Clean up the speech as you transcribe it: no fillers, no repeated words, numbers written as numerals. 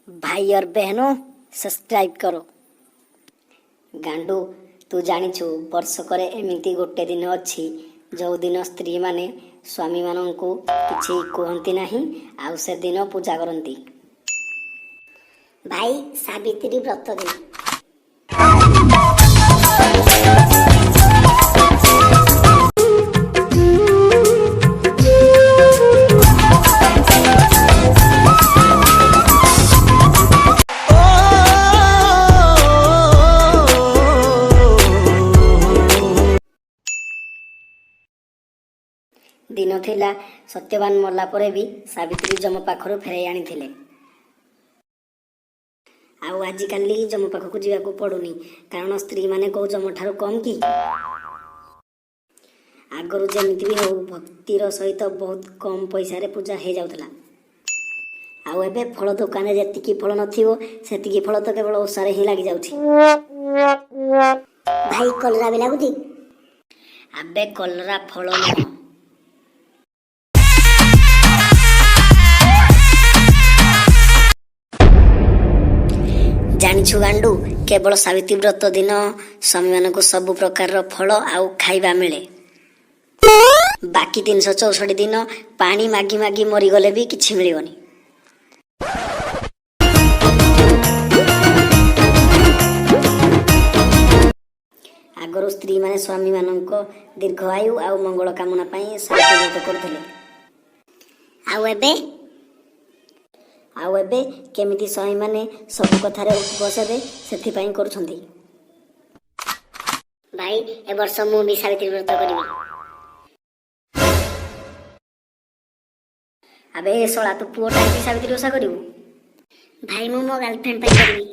भाई और बहनों, सब्सक्राइब करो। ଗାଣ୍ଡୁ, ତୁ ଜାଣିଛୁ, ବର୍ଷକରେ ଏମିତି ଗୋଟେ ଦିନ ଅଛି, ଯେଉଁଦିନ ସ୍ତ୍ରୀମାନେ ସ୍ୱାମୀମାନଙ୍କୁ କିଛି କୁହନ୍ତି ନାହିଁ ଆଉ ସେଦିନ ପୂଜା କରନ୍ତି। ଭାଇ, ସାବିତ୍ରୀ ବ୍ରତ ଦିନ। ଦିନ ଥିଲା, ସତ୍ୟବାନ ମଲା ପରେ ବି ସାବିତ୍ରୀ ଯମ ପାଖରୁ ଫେରାଇ ଆଣିଥିଲେ। ଆଉ ଆଜିକାଲି ଯମ ପାଖକୁ ଯିବାକୁ ପଡୁନି, କାରଣ ସ୍ତ୍ରୀମାନେ କୋଉ ଯମଠାରୁ କମ୍ କି? ଆଗରୁ ଯେମିତି ବି ହଉ ଭକ୍ତିର ସହିତ ବହୁତ କମ୍ ପଇସାରେ ପୂଜା ହେଇଯାଉଥିଲା। ଆଉ ଏବେ ଫଳ ଦୋକାନରେ ଯେତିକି ଫଳ ନଥିବ, ସେତିକି ଫଳ ତ କେବଳ ଓଷାରେ ହିଁ ଲାଗିଯାଉଛି। ଭାଇ, କଲରା ବି ଲାଗୁଛି। ଆବେ, କଲରା ଫଳ ନୁହଁ। ଜାଣିଛୁ ଗାଣ୍ଡୁ, କେବଳ ସାବିତ୍ରୀ ବ୍ରତ ଦିନ ସ୍ୱାମୀମାନଙ୍କୁ ସବୁ ପ୍ରକାରର ଫଳ ଆଉ ଖାଇବା ମିଳେ। ବାକି 364 ଦିନ ପାଣି ମାଗି ମାଗି ମରିଗଲେ ବି କିଛି ମିଳିବନି। ଆଗରୁ ସ୍ତ୍ରୀମାନେ ସ୍ୱାମୀମାନଙ୍କ ଦୀର୍ଘ ଆୟୁ ଆଉ ମଙ୍ଗଳ କାମନା ପାଇଁ ସାବିତ୍ରୀ ବ୍ରତ କରୁଥିଲେ। ଆଉ ଏବେ? ଆଉ ଏବେ କେମିତି ସ୍ୱାମୀମାନେ ସବୁ କଥାରେ ଉଠବସ ହେବେ, ସେଥିପାଇଁ କରୁଛନ୍ତି। ଭାଇ, ଏ ବର୍ଷ ମୁଁ ବି ସାବିତ୍ରୀ ବ୍ରତ କରିବି। ଆବେ ଏ ଶଳା, ତୁ ପୁଅଟା ହେଇକି ସାବିତ୍ରୀ ଓଷା କରିବୁ? ଭାଇ, ମୁଁ ମୋ ଗାର୍ଲଫ୍ରେଣ୍ଡ ପାଇଁ କରିବି।